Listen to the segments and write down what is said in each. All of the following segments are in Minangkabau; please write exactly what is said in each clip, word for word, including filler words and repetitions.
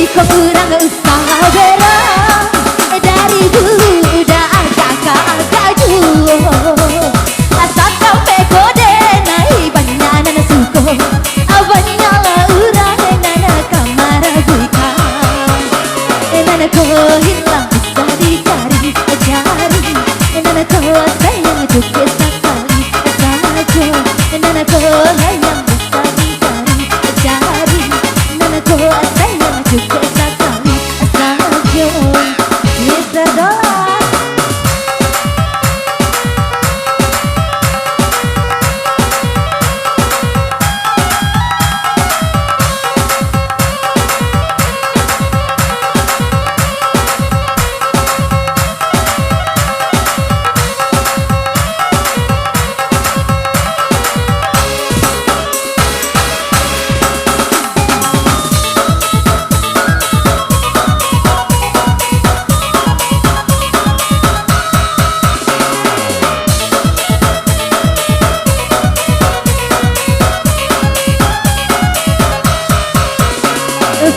Iko urang usah berang, dari dulu udah agak-agak juo. Asa kau beko denai banyak nan suko, banyaklah urang nan ka maraguikan. Nan ko hilang usah dicari-cari, nan ko sayang cukup sakali sajo, nan ko hayang usah dicari-cari, nan ko sayang cukup sakali sajo. Kita doa.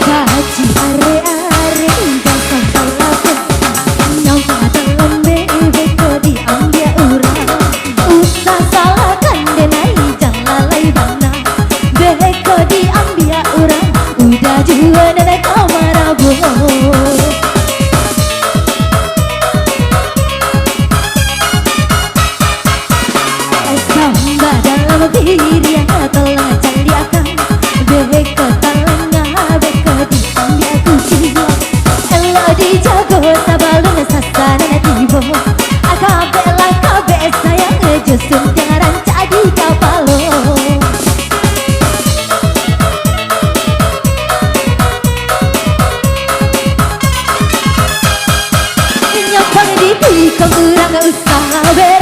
Kaji arek-arek, jan sampai lapeh. Nyawa dalam bebeko diambiak urang. Usah salahkan denai, jan lalai bana. Beko diambiak urang, udah juo nan ka marabuah. Samba dalam piriang telah caliakan. Beko talangah, beko diambiak kuciang. Elok dijago sabalun sasaran tibo. Kabeklah kabek sayang, jo suntiang rancak di kapalo. Nyampang di tikam urang usah be